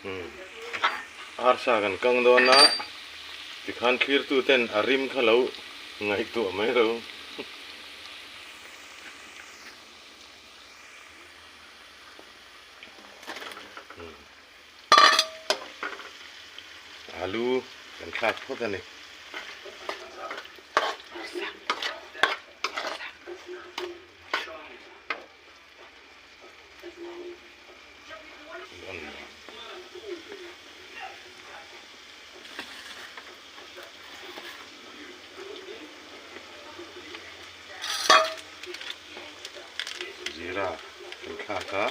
Umm arsa kan kang dawn a tikhan thlirtu ten a rim kha lo ngaihtuah mai ro. Alu kan thlak phawt a ni. Zira kan thlak a.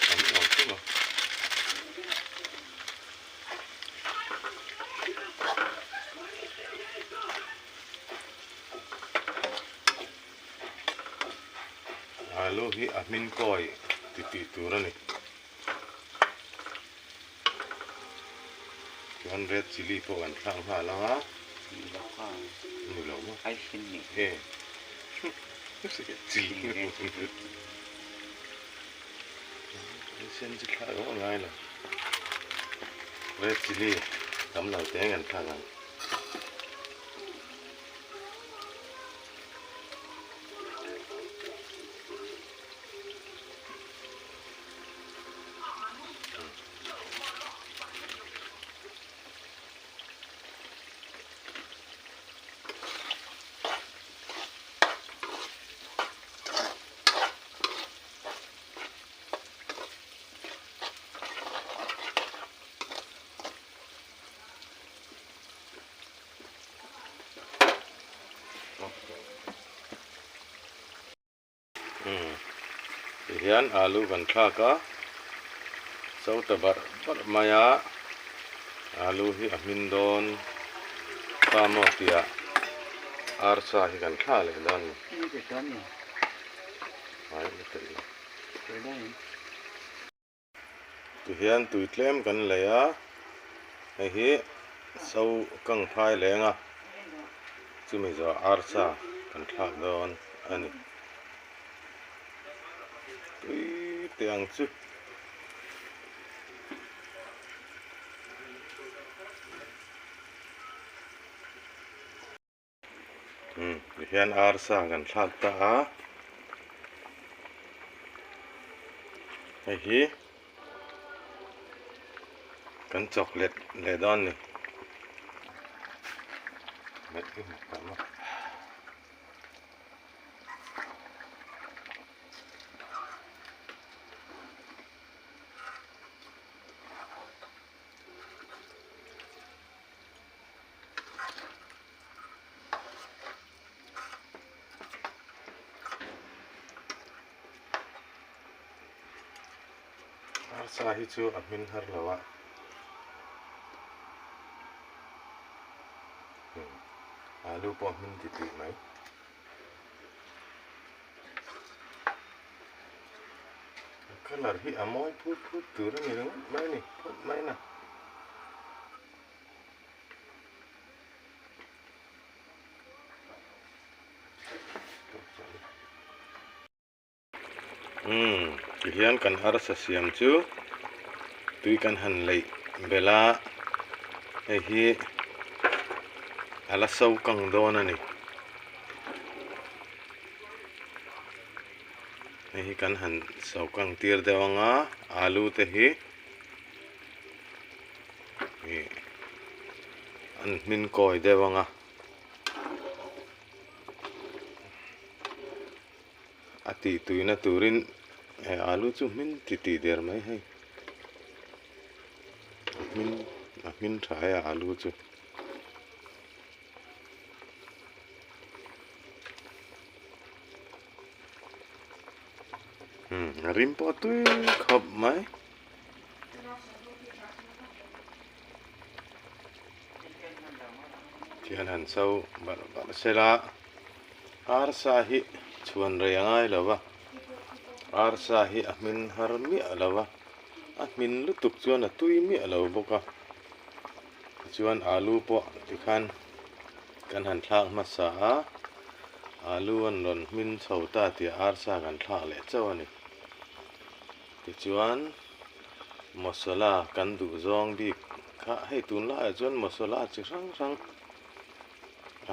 Tam lo thung a. Alu hi a hmin kawi ti tih tur a ni. Chuan red chilli pawh kan thlak nghal ang a. Ni lo maw? E red chilli Ai sen chu thlak rawh a ngai lo. Red chilli tam lo te an thlak ang. Tihian alu kan thlak a, so ta barh barh mai a, alu hi a hmin dawn ta maw tih ah arsa hi kan thla leh dawn a ni. Tihian tui tlem kan lei a, hei hi so kang phai leng a, chumi zawh arsa kan thlak dawn a ni. Tui teh ang chu. Umm tihian arsa kan thlak ta a hei hi kan chawk let leh dawn a ni. Arsa hi chu a hmin har lo a alu pawh hmin ti tih mai. A colour hi a mawi phut phut tur a ni ringawt mai a ni phawt mai na. Umm tihian kan arsa siam chu tui kan han leih belh a hei hi a la so kang dawn a ni hei hi kan han so kang tir deuh ang a alu te hi. Ih an hmin kawi deuh ang a a tih tuina turin he alu chu hmin ti tih der mai hei a hmin a hmin tha e a alu chu. Umm a rim pawh a tui khawp mai. Thian han cho barh barh sela arsa hi chhuan rei a ngai lo va arsa hi a hmin har miah lo va a hmin lutuk chuan a tui miah lo bawk a tichuan alu pawh tikhan kan han thlak hmasa a. Alu an rawn hmin chho ta tih arsa kan thlak leh chauh a ni. Tichuan masala kan duh zawng bik kha hei tunlaiah chuan masala chi hrang hrang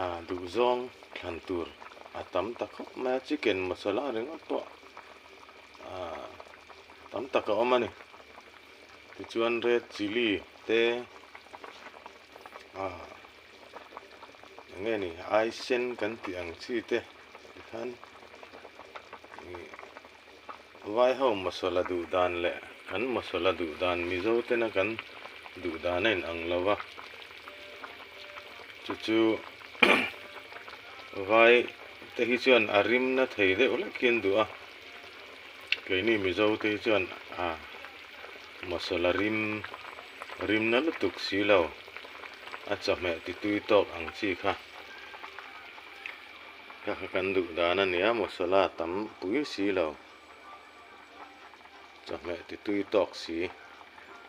ah duh zawng thlan tur a tam ta khawp mai a chicken masala ringawt pawh ah tam tak a awm a ni. Tichuan red chilli te ah eng nge ni ai sen kan tih ang chi te tikhan ih vai ho masala duh dan leh kan masala duh dan mizo tena kan duh dan a inang lo va chu chu vai te hi chuan a rim na thei deuh hlek hi an duh a keini mizo te hi chuan ah masala rim rim na lutuk si lo a chawhmeh ti tui tawk ang chi kha kha kha kan duh dan a nia masala tam pui si lo chawhmeh ti tui tawk si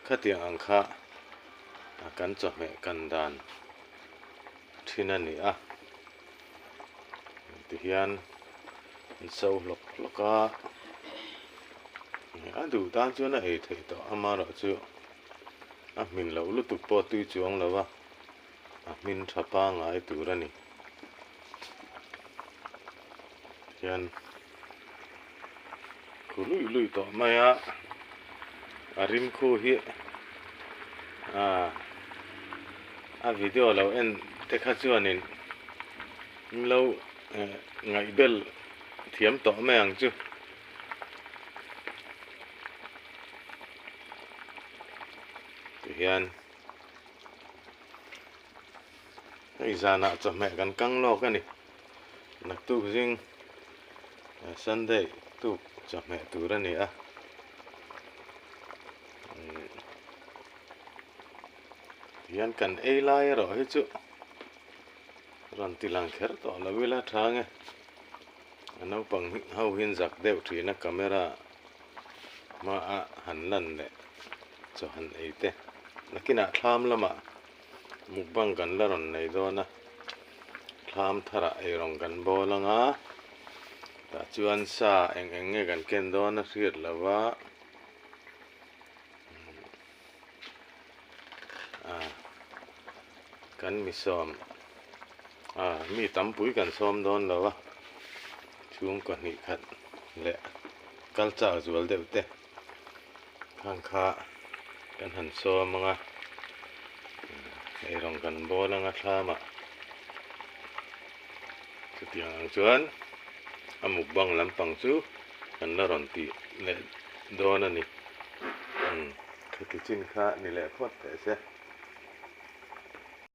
khatiang ang kha kan chawhmeh kan dan thin a ni a tihian an so hlawk hlawk a a duh tan chuan a ei theih tawh amaherawhchu a hmin loh lutuk pawh tui chuang lo va a hmin tha pangngai tur a ni hian khu luih luih tawh mai a a rim khu hi ah a video lo en te kha chuanin in lo eh ngaihbel thiam tawh mai ang chu. Tihian hei zanah chawhmeh kan kang lawk a ni naktuk zing Sunday tuk chawhmeh tur a ni a tihian kan ei lai erawh hi chu rawn ti lang kher tawh lo ila tha nge a naupang ho hian zak deuh thin a camera hmaah han lan leh chaw han ei te nakinah thlam lamah mukbang kan la rawn nei dawn a thlam tharah eirawng kan bawl ang a tah chuan sa eng eng nge kan ken dawn a hriat lo va ah kan mi sawm ah mi tampui kan sawm dawn lo va chhungkaw hnih khat leh kal chak zual deuh te khang kha kan han sawm ang a eirawng kan bawl ang a thlam ah chutiang ang chuan a mukbang lampang chu kan la rawn tih leh dawn a ni. Khati chin kha ni leh phawt teh se.